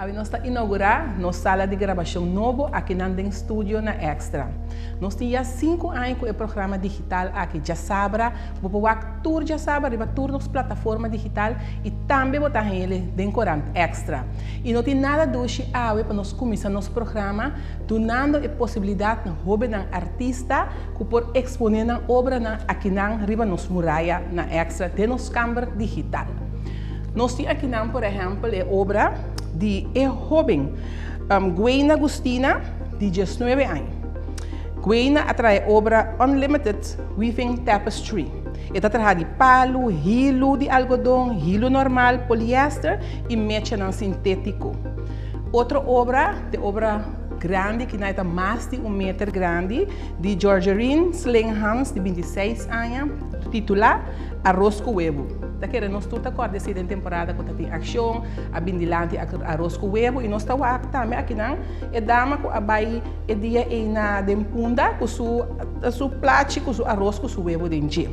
Awe nos ta inaugurá nos sala di grabashon nobo akinan den studio na Extra. Nos tin ya sinku aña ku e programa digital aki Djasabra. Bo por wak tur djasabra riba tur nos plataforma digital i tambe bo ta hañ'el den korant Extra. I no tin nada dushi awe pa nos kuminsá nos programa dunando e posibilidat na hóbennan artista ku por eksponé nan obranan akinan riba nos muraya na Extra den nos kamber digital. Nos tin akinan por ehèmpel e obra di e hóben Gwena Gustina di diesnuebe aña. Gwena a traha e obra Unlimited Weaving Tapestry. E ta traha di palu, hilu di algodon, hilu normal, poliester i mechanan sintétiko. Otro obra ta e obra grandi kinan e ta mas di un meter grandi di Georgerine Slinghans di bintiseis aña titulá Aros ku webu. Ta kere nos tur ta kòrda esei den temporada ku ta tin akshon, a bin dilanti aros ku webu i nos ta wak tambe akinan e dama ku a bai e dia ei na den Punda ku su su plachi ku su aros ku su webu den dje.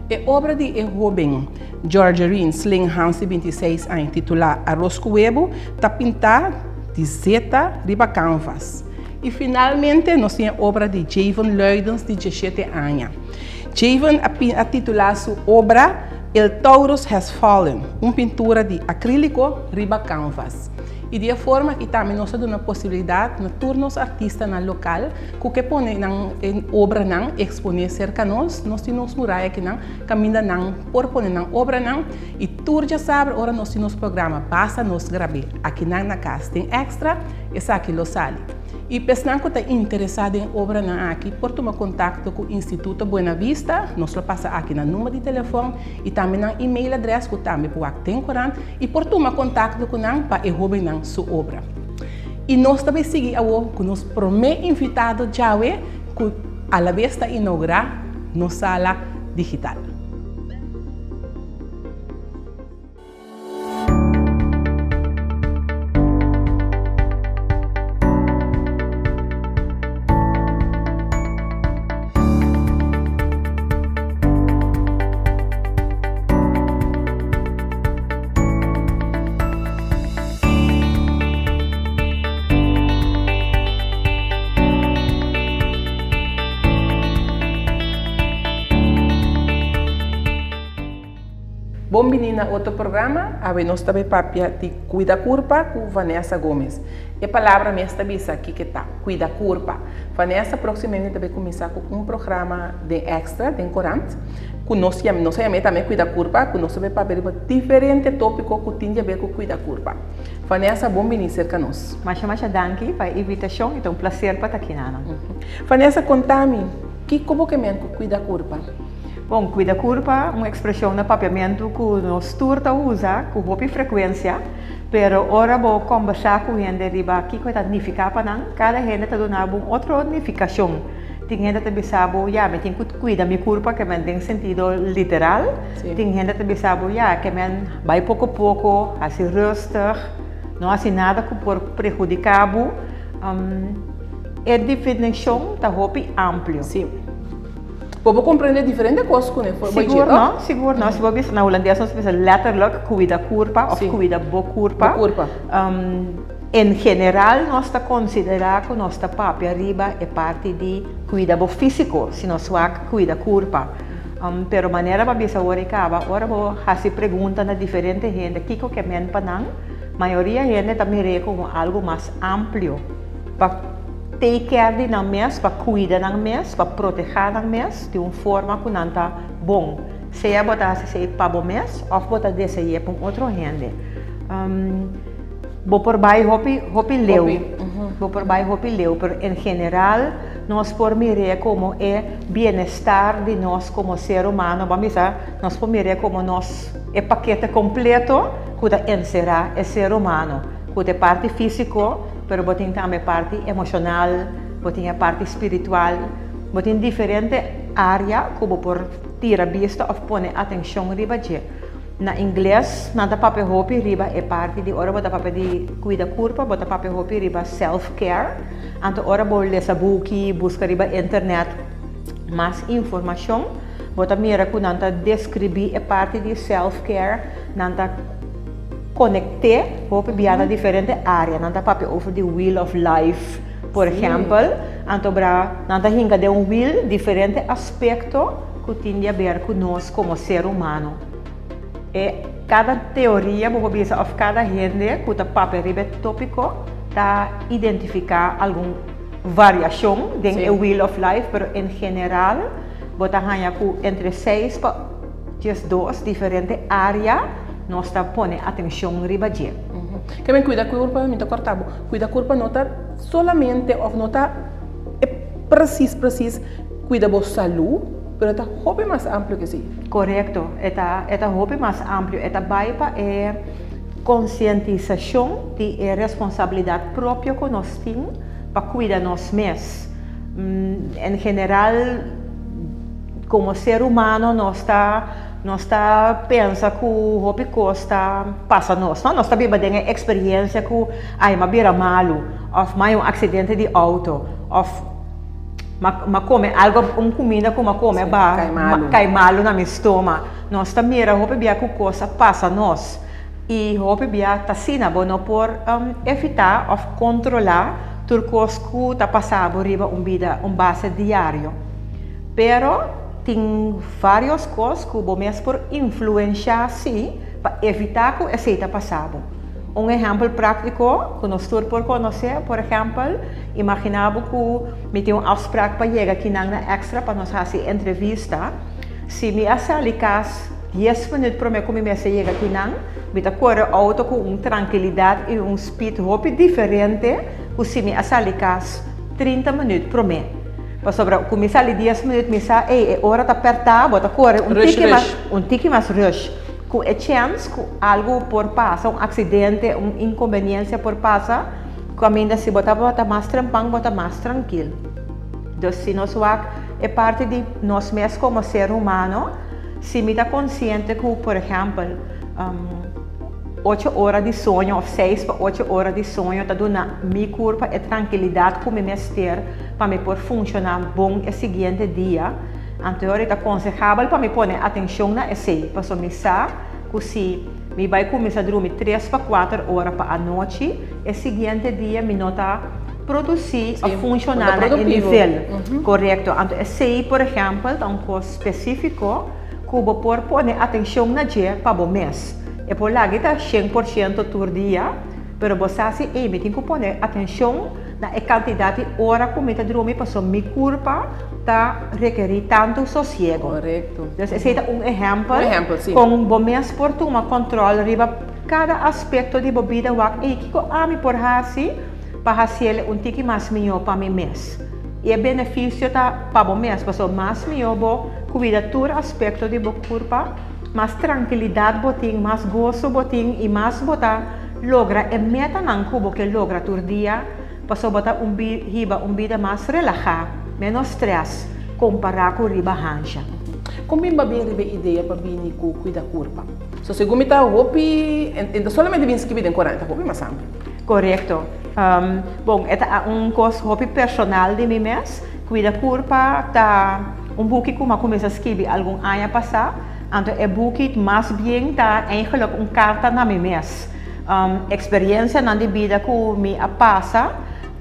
E obra di e hóben Georgerine Slinghans di 26 aña titulá Aros ku webu ta pintá di zeta riba kanvas. I finalmente nos tin e obra di Javon Luidens di 17 aña. Javon a titulá su obra El Taurus Has Fallen, un pintura di akríliko riba kanvas. I di e forma aki tambe nos ta duna posibilidat na tur nos artistanan lokal ku ke pone nan obranan eksponé serka nos. Nos tin nos muraya akinan kaminda nan por pone nan obranan i tur djasabra ora nos tin nos programa basta nos grab'é akinan na kas den Extra esaki lo sali. I pa esnan ku ta interesá den obranan aki por tuma kontakto ku Instituto Buena Vista, nos lo pasa aki nan number di telefòn i tambe nan email adrès ku tambe por wak den korant i por tuma kontakto ku nan pa e hóbennan su obra. I nos ta bai sigui awor ku nos promé invitado djawe ku alabes ta inougurá nos sala digital. Bon bini na otro programa, awe nos ta bay papia di cuida curpa cu Vanessa Gomez. E palabra mes ta bisa kiko ta, cuida curpa. Vanessa proximamente ta bay cuminsa cu un programa den Extra, den corant, cu nos yama, nos a yama e tambe cuida curpa, cu nos ta bay papia riba diferente topico cu tin di haber cu cuida curpa. Vanessa, bon bini cerca nos. Masha masha danki pa e invitacion, e ta un placer pa ta aki nan. Vanessa, conta mi, kiko bo ke men cu cuida curpa? Bon, kuida kurpa, un ekspreshon na papiamentu ku nos tur ta usa ku hopi frekuensia, pero ora bo kombersá ku hende riba kiko e ta nifiká pa nan, kada hende ta duna bo un otro nifikashon. Tin hende ta bisa bo, ya, mi tin ku kuida mi kurpa, ke men den sentido literal. Tin hende ta bisa bo, ya, ke men bai poko poko, hasi rustig, no hasi nada ku por prehudiká bo. E definishon ta hopi amplio. Bo por comprende diferente cos cu ne for bo Sigur no, sigur no. Si bo bisa na hulandes nos ta bisa letterlijk cuida curpa of cuida bo curpa. Bo curpa. En general nos ta considera cu nos ta papia riba e parti di cuida bo fisico, si nos wak cuida curpa. Pero manera bo a bisa awor e caba, ora bo haci pregunta na diferente hende kico ke men pa nan, mayoria hende ta mir'é como algo mas amplio pa. Take care di nan mes, pa cuida nan mes, pa proteha nan mes di un forma cu nan ta bon. Sea bo ta haci esey pa bo mes of bo ta deseye pa un otro hende. Bo por bay hopi, hopi leu. Bo por bay hopi leu, pero en general nos por mir'é como e bienestar di nos como ser humano. Bo a bisa nos por mir'é como nos e pakete completo cu ta encera e ser humano, cu ta e parti fisico, Pero bo tin tambe parti emoshonal, bo tin e parti spiritual, bo tin diferente área ku bo por tira bista òf pone atenshon riba dje. Na ingles nan ta papia hopi riba e parti di ora bo ta papia di kuida kurpa, bo ta papia hopi riba self care. Anto ora bo lesa buki, buska riba internet mas informashon, bo ta mira ku nan ta deskribí e parti di self care, nan ta. konekt'é hopi bia na diferente área. Nan ta papia over di wheel of life, por ehèmpel. Anto bra nan ta hinka den un wheel diferente aspekto ku tin di aber ku nos komo ser humano. E kada teoria bo por bisa òf kada hende ku ta papia riba e tópiko ta identifiká algun variashon den e wheel of life, pero en general bo ta haña ku entre seis pa 12 diferente área nos ta pone atenshon riba dje. Ke men kuida kurpa, mi ta kòrta bo, kuida kurpa no ta solamente òf no ta e presis presis kuida bo salú, pero e ta hopi mas amplio ke esei. Korekto, e ta e ta hopi mas amplio, e ta bai pa e konsientisashon di e responsabilidat propio ku nos tin pa kuida nos mes. En general komo ser humano nos ta nos ta pensa ku hopi kos ta pasa nos, no? Nos ta biba den e eksperiencia ku ai m'a bira malu òf m'a hay un aksidente di outo òf m'a kome algo un kuminda ku m'a kome ba kai malu na mi stoma. Nos ta mira hopi bia ku kos a pasa nos i hopi bia ta asina bo no por evitá òf kontrolá tur kos ku ta pasa bo riba un bida un base diario. Pero tin vários kos ku bo mes por influenshá sí pa evitá ku esei ta pasa bo. Un ehèmpel práktiko ku nos tur por konosé, por ehèmpel, imaginá bo ku mi tin un afsprak pa yega kinan na Extra pa nos hasi entrevista. Si mi a sali kas dies minüt promé ku mi mester yega kinan, mi ta kore outo ku un trankilidat i un spit hopi diferente ku si mi a sali kas 30 minüt promé. Pasobra ku mi sali dies minüt mi sa, ey, e ora ta pèrtá, bo ta kore un tiki mas, un tiki mas rush. Ku e chèns ku algu por pasa, un aksidente, un inkonbeniensia por pasa, kaminda si bo tabata mas trempan bo ta mas trankil. Dus si nos wak e parti di nos mes komo ser humano, si mi ta konsiente ku, por ehèmpel, Ocho ora di soño of seis pa ocho ora di soño ta duna mi kurpa e trankilidat ku mi mester pa mi por funshoná bon e siguiente dia. Anto e ta konsehabel pa mi pone atenshon na esei, pasobra mi sa ku si mi bai kuminsá drumi tres pa kuater ora pa anochi, e siguiente dia mi no ta produsí of funshoná na e nivel korekto. Anto esei, por ehèmpel, ta un kos spesífiko ku bo por pone atenshon na dje pa bo mes. E por laga ta 100% tur dia, pero bo sa si, ey, mi tin ku pone atenshon na e kantidat di ora ku mi ta drumi pasobra mi kurpa ta rekerí tantu sosiego. Korekto. Dus esei ta un ehèmpel. Un ehèmpel, si. Kon bo mes por tuma kòntròl riba kada aspekto di bo bida wak, ey, kiko ami por hasi pa hasiel un tiki mas mihó pa mi mes? I e benefisio ta pa bo mes, pasobra mas mihó bo kuida tur aspekto di bo kurpa, mas trankilidat bo tin, mas goso bo tin i mas bo ta logra e metanan ku bo ke logra tur dia, pasobra bo ta un hiba un bida mas relahá, ménos strès, kompará ku riba hansha. Kon bin bo a bin riba e idea pa bini ku Kuida Kurpa? So segun mi ta hopi, e no solamente bin skibi den korant, e ta hopi mas amplio. Korekto. Bon, e ta un kos hopi personal di mi mes. Kuida Kurpa ta un buki ku mi a kuminsá skibi algun aña pasá. Anto e buki mas bien ta eigenlijk un karta na mi mes. Eksperensianan di bida ku mi a pasa,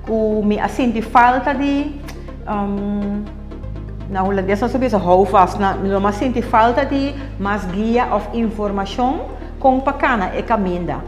ku mi a sinti falta di, na hulandes nos ta bisa houvast, mi a sinti falta di mas guia òf informashon kon pa kana e kaminda.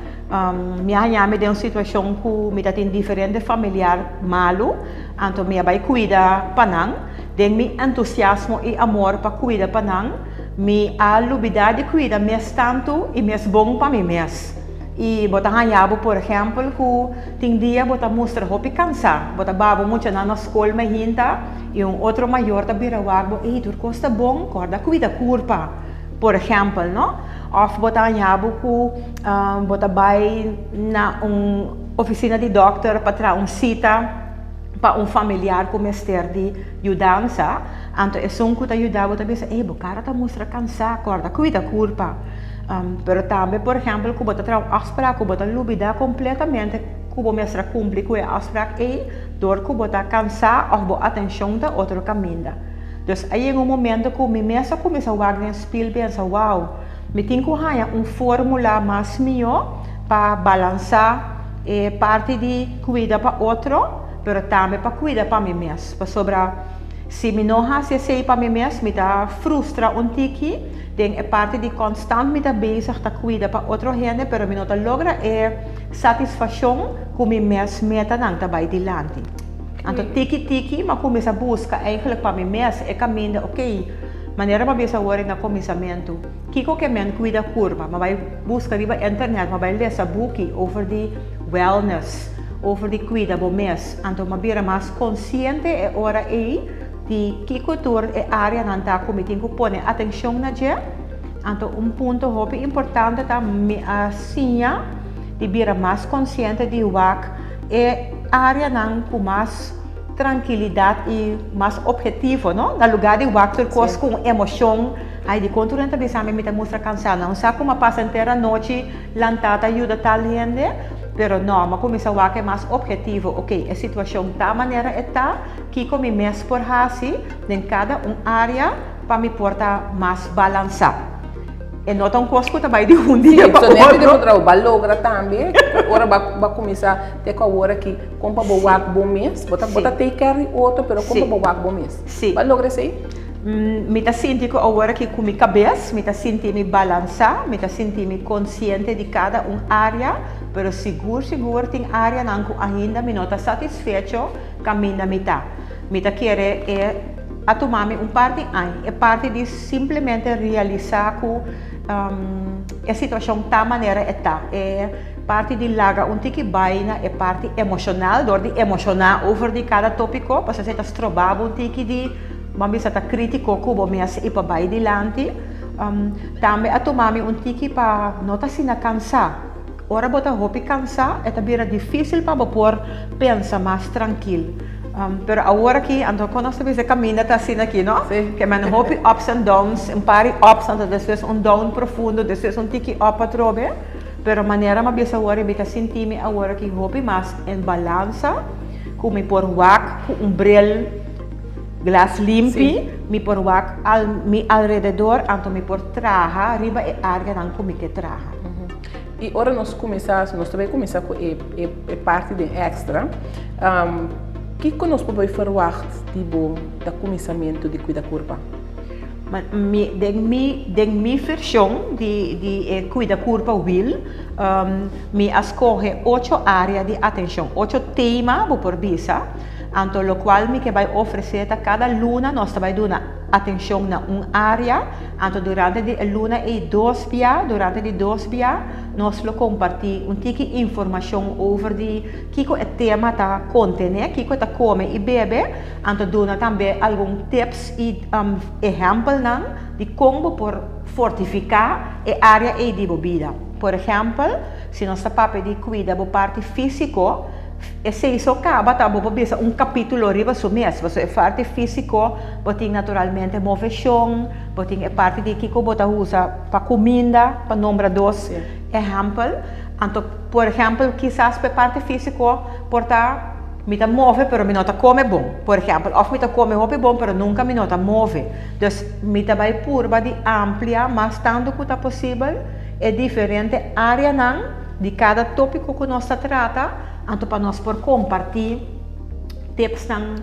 Mi a haña mi den un situashon ku mi ta tin diferente familiar malu, anto mi a bai kuida pa nan. Den mi entusiasmo i amor pa kuida pa nan, mi a lubidá di kuida mes tantu i mes bon pa mi mes. I bo ta haña bo, por ehèmpel, ku tin dia bo ta mustra hopi kansá, bo ta baba muchanan na skol mainta i un otro mayor ta bira wak bo, Ey, tur kos ta bon, kòrda kuida kurpa, por ehèmpel, no? Òf bo ta haña bo ku bo ta bai na un ofisina di dòkter pa traha un sita pa un familiar ku mester di yudansa, anto esun ku ta yuda bo ta bisa, ey, bo kara ta mustra kansá, kòrda kuida kurpa. Pero tambe, por ehèmpel, ku bo ta traha un afsprak ku bo ta lubidá kompletamente ku bo mester a kumpli ku e afsprak ei dor ku bo ta kansá òf bo atenshon ta otro kaminda. Dus a yega un momento ku mi mes a kuminsá wak den spil pensa, wow, mi tin ku haña un fórmula mas mihó. pa balansá e parti di kuida pa otro, pero tambe pa kuida pa mi mes. Pasobra si mi no hasi esei pa mi mes, mi ta frustra un tiki den e parti di konstant mi ta bezig ta kuida pa otro hende, pero mi no ta logra e satisfashon ku mi mes metanan ta bai dilanti. Anto tiki tiki mi a kuminsá buska eigenlijk pa mi mes e kaminda, oké, manera mi a bisa awor na kuminsamentu, kiko ke men kuida kurpa? Mi a bai buska riba internet, mi a bai lesa buki over di wellness, over di kuida bo mes. Anto mi a bira mas konsiente e ora ei di kiko tur e areanan ta ku mi tin ku pone atenshon na dje. Anto un punto hopi importante ta mi a siña di bira mas konsiente di wak e areanan ku mas trankilidat i mas ophetivo, no? Na lugá di wak tur kos ku un emoshon, ai dikon tur hende ta bisa mi mi ta mustra kansá? Nan sa ku mi a pasa henter anochi lantá ta yuda tal hende, pero no, mi a kuminsá wak e mas ophetivo, oke, e situashon ta manera e ta, kiko mi mes por hasi den kada un área pa mi por ta mas balansá. E no ta un kos ku ta bai di un dia pa otro. Sí, so nèt di bo a logra tambe, ora bo a kuminsá te ku awor aki, kon pa bo wak bo mes, bo ta bo ta take care di otro, pero kon pa bo wak bo mes. Bo a logra esei? Mi ta sinti ku awor aki ku mi kabes, mi ta sinti mi balansá, mi ta sinti mi konsiente di kada un área, pero sigur sigur tin áreanan ku ainda mi no ta satisfecho kaminda mi ta. Mi ta kere e a tuma mi un par di aña, e parti di simplemente realisá ku e situashon ta manera e ta. E parti di laga un tiki bai na e parti emoshonal, dor di emoshoná over di kada tópiko, pasobra esei ta stroba bo un tiki di, bo bisa ta krítiko ku bo mes i pa bai dilanti. Tambe a tuma mi un tiki pa no ta asina kansá. Ora bo ta hopi kansá, e ta bira difísil pa bo por pensa mas trankil. Pero awor aki, anto kon nos ta bisa e kaminda ta asina aki, no? Ke men hopi ups and downs, un par di ups, anto despues un down profundo, despues un tiki up atrobe. Pero manera mi a bisa awor, mi ta sinti mi awor aki hopi mas en balansa, ku mi por wak ku un bril glas limpi, mi por wak al mi alrededor, anto mi por traha riba e areanan ku mi ke traha. I ora nos kuminsá, nos ta bai kuminsá ku e e parti den èkstra, kiko nos por bai ferwagt di bo ta kuminsamentu di Kuida Kurpa? Mi, den mi, den mi vershon di di e Kuida Kurpa Wiel, mi a skohe ocho área di atenshon, ocho tema bo por bisa, anto lokual mi ke bai ofresé ta kada luna nos ta bai duna atenshon na un área. Anto durante di e luna ei dos bia, durante di dos bia, nos lo kompartí un tiki informashon over di kiko e tema ta kontené, kiko e ta kome i bebe, anto duna tambe algun tips i ehèmpelnan di kon bo por fortifiká e área ei di bo bida. Por ehèmpel, si nos ta papia di kuida bo parti físiko, Esei so kaba ta bo por bisa un kapítulo riba su mes, pasobra e parti físiko bo tin naturalmente moveshon, bo tin e parti di kiko bo ta usa pa kuminda, pa nombra dos ehèmpel. Anto, por ehèmpel, kisas pa e parti físiko por ta mi ta move pero mi no ta kome bon, por ehèmpel, òf mi ta kome hopi bon pero nunka mi no ta move. Dus mi ta bai purba di amplia mas tantu ku ta posibel e diferente áreanan. Di kada tópiko ku nos ta trata, anto pa nos por kompartí tipsnan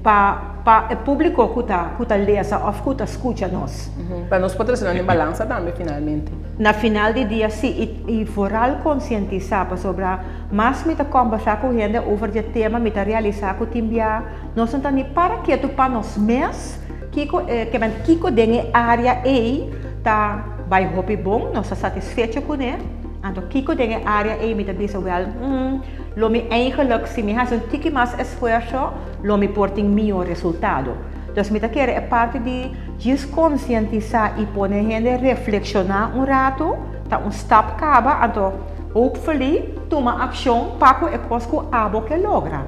pa pa e públiko ku ta ku ta lesa òf ku ta skucha nos. Pa nos por trese nan den balansa tambe finalmente. Na final di dia sí, i i foral konsientisá, pasobra mas mi ta kòmbersá ku hende over di e tema mi ta realisá ku tin bia nos no ta ni para ketu pa nos mes kiko e ke men kiko den e área ei ta bai hopi bon, nos ta satisfecho kuné. Anto kiko den e área ei mi ta bisa wèl, mm, lo mi eigenlik si mi hasi un tiki mas esfuerso lo mi por tin mihó resultado. Dus mi ta kere e parti di djis konsientisá i pone hende reflekshoná un ratu ta un stap kaba, anto hopefully tuma akshon pa ku e kos ku abo ke logra.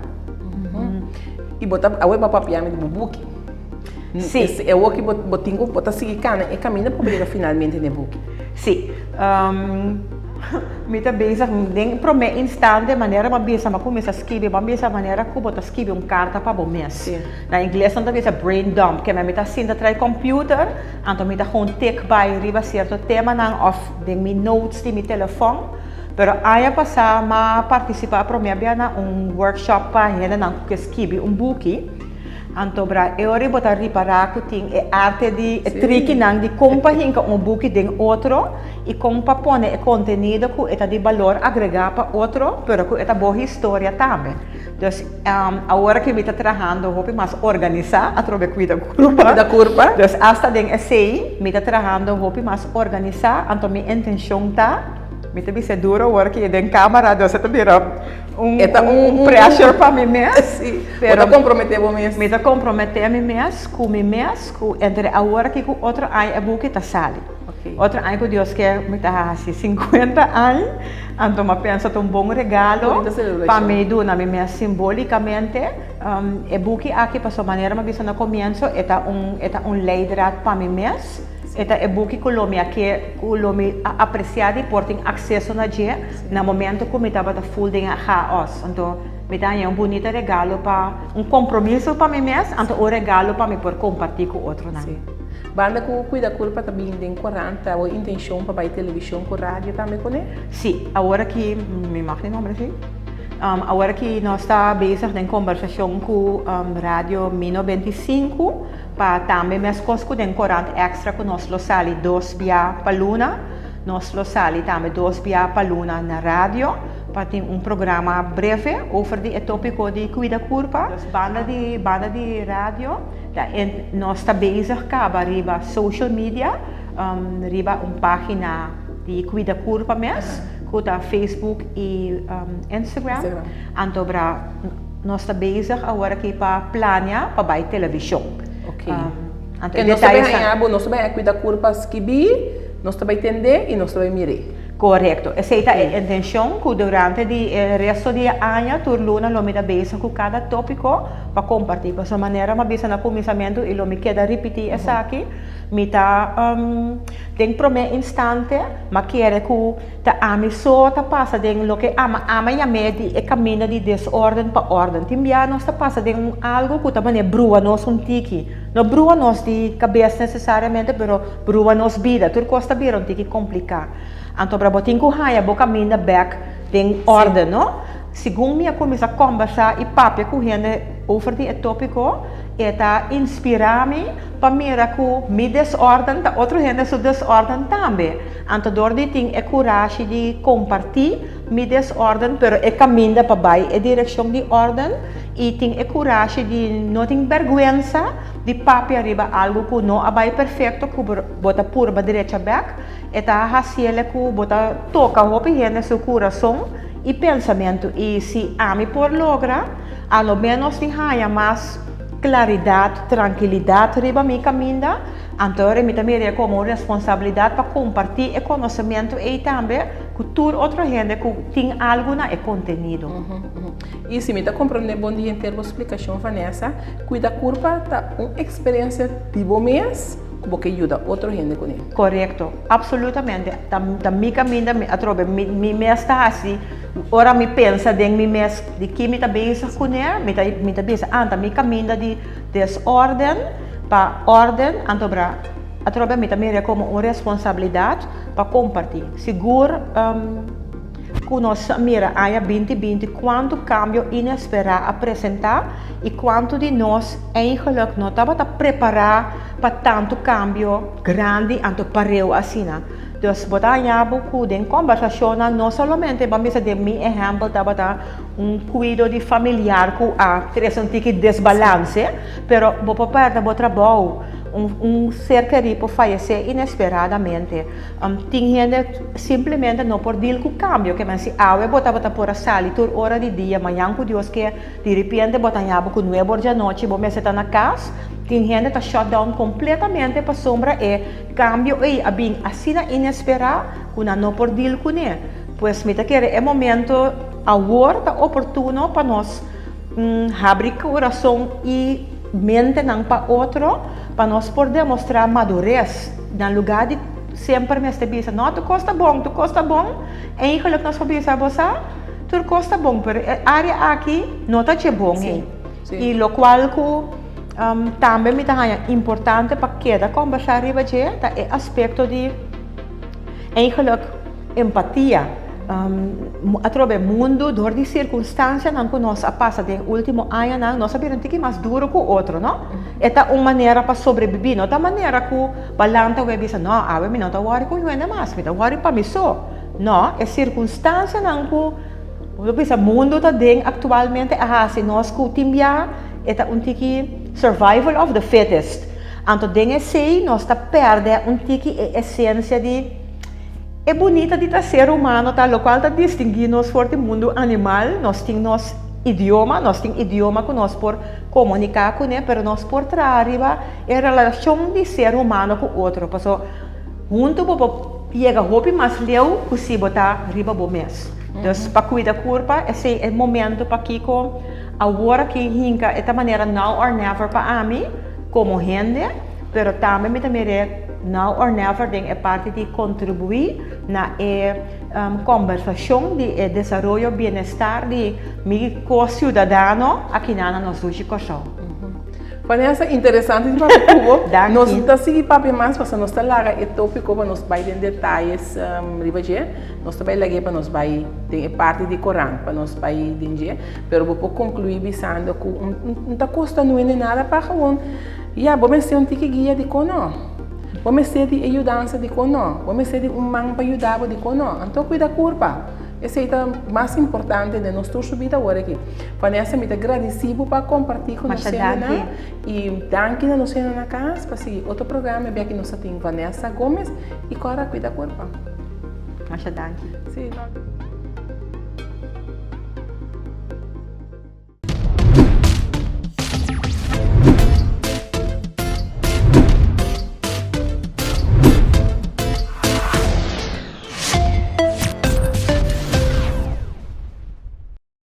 I bo ta awe bo a papia mi di bo buki. Sí. E awor ki bo bo tin ku bo ta sigui kana e kaminda pa bo yega finalmente na e buki. Sí. Mi ta bezig den promé instante manera bo a bisa bo a kuminsá skibi bo a bisa manera ku bo ta skibi un karta pa bo mes. Sí. Na ingles nan ta bisa brain dump keme mi ta sinta trae computer anto mi ta gewoon tik bai riba sierto temanan òf den mi notes di mi telefòn. Pero aña pasá m'a partisipá promé bia na un workshop pa hendenan ku ke skibi un buki. Anto bra e ora bo ta ripará ku tin e arte di e trikinan di kon pa hinka un buki den otro i kon pa pone e kontenido ku e ta di balor agregá pa otro pero ku e ta bo historia tambe. Dus awor ku mi ta trahando hopi mas organisá atrobe Kuida Kurpa. Kuida Kurpa. Dus asta den esei mi ta trahando hopi mas organisá anto mi intenshon ta, mi ta bisa duro awor ku den kamara dus e ta bira un E ta un un pressure pa mi mes. Sí, pero bo ta comprometé bo mes. Mi ta comprometé mi mes ku mi mes ku entre awor aki ku otro aña e buki ta sali. Okay. Otro aña ku Dios ke mi ta hasi 50 aña, anto mi a pensa ta un bon regalo Bonita celebracion. pa mi duna mi mes simbolicamente e buki aki pasobra manera mi a bisa na comienzo e ta un e ta un leidraad pa mi mes. E ta e buki ku lo mi a ke ku lo mi a apresiá di por tin akseso na dje na momento ku mi tabata ful den e chaos. Anto mi ta haña un bunita regalo pa un kompromiso pa mi mes, anto un regalo pa mi por kompartí ku otronan. Sí. Banda ku Kuida Kurpa ta bin den korant, ta bo intenshon pa bai televishon ku radio tambe kuné? Sí, awor aki mi mag di nomber sí. Awor aki nos ta bezig den kombersashon ku Radio Mi 95. Pa tambe meskos ku den korant Extra ku nos lo sali dos bia pa luna, nos lo sali tambe dos bia pa luna na radio pa tin un programa breve over di e topiko di kuida kurpa. Dus banda di banda di radio ta nos ta bezig kaba riba social media riba un pagina di kuida kurpa mes ku ta Facebook i Instagram. Anto bra. Nos ta bezig awor aki pa plania pa bai televishon. Ok. Anto e nos ta bai detaye haña bo, nos ta bai haña Cuida Curpa skibí, nos ta bai tendé i nos ta bai mir'é. Korekto. Esei ta e intenshon ku durante di e resto di e aña tur luna lo mi ta bezig ku kada topiko pa kompartí. Pasobra manera mi a bisa na kuminsamentu i lo mi keda ripití esaki, mi ta den promé instante mi a kere ku Ta ami so ta pasa den loke ama ama yam'é di e kaminda di desorden pa orden. Tin bia nos ta pasa den un algu ku ta manera brua nos un tiki. No brua nos di kabes nesesariamente, pero brua nos bida. Tur kos ta bira un tiki kompliká. Anto ora bo tin ku haña bo kaminda bèk den orden, no? Segun mi a kuminsá kòmbersá i papia ku hende over di e tópiko, e ta inspirá mi pa mira ku mi desorden ta otro hende su desorden tambe. Anto dor di tin e kurashi di kompartí mi desorden, pero e kaminda pa bai e direkshon di orden, i tin e kurashi di no tin bèrgwensa di papia riba algu ku no a bai perfekto, ku bo ta purba drecha bèk, e ta hasiel ku bo ta toka hopi hende su kurason i pensamentu. I si ami por logra, a lo ménos di haña mas klaridat, trankilidat riba mi kaminda, Anto ora mi ta mir'é komo un responsabilidat pa kompartí e konosementu ei tambe ku tur otro hende ku tin algu na e kontenido. I si mi ta komprondé bon di henter bo splikashon, Vanessa, kuida kurpa ta un eksperensia di bo mes ku bo ke yuda otro hende kuné. Korekto, apsolutamente. Ta ta mi kaminda mi atrobe mi mi mes ta hasi ora mi pensa den mi mes di ki mi ta bezig kuné, mi ta mi ta bisa, ah, ta mi kaminda di desorden. Pa órden, anto bra atrobe mi ta mira komo un responsabilidat pa kompartí. Sigur ku nos a mira aña 2020 kuantu kambio inesperá a presentá i kuantu di nos eigenlik no tabata prepará pa tantu kambio grandi anto pareu asina. Dus bo ta haña bo ku den kombersashonnan no solamente bo a bisa den mi ehèmpel tabata un kuido di familiar ku a trese un tiki desbalanse, Pero bo por pèrdè bo trabou, un un ser kerí por fayesé inesperadamente. Tin hende simplemente no por deal ku kambio, ke men si awe bo tabata por a sali tur ora di dia, mañan ku Dios ke diripiente bo ta haña bo ku nuebe or djanochi bo mester ta na kas, tin hende ta shut down kompletamente pasobra e kambio ei a bin asina inesperá ku nan no por deal kuné. Pues mi ta kere e momento awor ta oportuno pa nos. Habri kurason i mentenan pa otro pa nos por demostrá madures. Na lugá di semper mester bisa, No, tur kos ta bon, tur kos ta bon, eigenlik nos por bisa, Bo sa, tur kos ta bon, pero e área aki no ta dje bon ei. I lokual ku tambe mi ta haña importante pa keda kòmbersá riba dje ta e aspekto di eigenlik empatia. Atrobe mundu dor di sirkunstansianan ku nos a pasa den último añanan nos a bira un tiki mas duru ku otro no. E ta un manera pa sobrebibí, no ta manera ku bo a lanta awe bisa no awe mi no ta wòri ku hende mas mi ta wòri pa mi so. No, e sirkunstansianan ku bo ta bisa mundu ta den aktualmente a hasi nos ku tin bia e ta un tiki survival of the fittest. Anto den esei nos ta pèrdè un tiki e esensia di. E bunita di ta ser humano ta locual ta distingui nos for di mundu animal, nos tin nos idioma, nos tin idioma cu nos por comunica cune, pero nos por traha riba e relacion di ser humano cu otro, paso hunto bo por yega hopi mas leu cu si bo ta riba bo mes. Dus pa cuida curpa esey e momento pakico awor aki hinca e ta manera now or never pa ami como hende, Pero tambe mi ta mir'é now or never den e parti di kontribuí na e kombersashon di e desaroyo bienestar di mi ko-siudadano akinan na nos dushi Kòrsou. Vanessa, interesante di papia ku bo. Danki. Nos ta sigui papia mas pasobra nos ta laga e tópiko pa nos bai den detayes riba dje. Nos ta bai lag'é pa nos bai den e parti di korant pa nos bai den dje. Pero bo por konkluí bisando ku no ta kosta nuende nada pa gewoon. Ya, bo mester un tiki guia dikon no? Bo mester di e yudansa dikon no? Bo mester di un man pa yuda bo dikon no? Anto kuida kurpa. Esei ta mas importante den nos tur su bida awor aki. Vanessa, mi ta gradisí bo pa kompartí ku nos Masha hendenan. danki. I danki na nos hendenan na kas pa sigui otro programa. E bia aki nos ta tin Vanessa Gomez i kòrda kuida kurpa. Masha danki. Sí, no.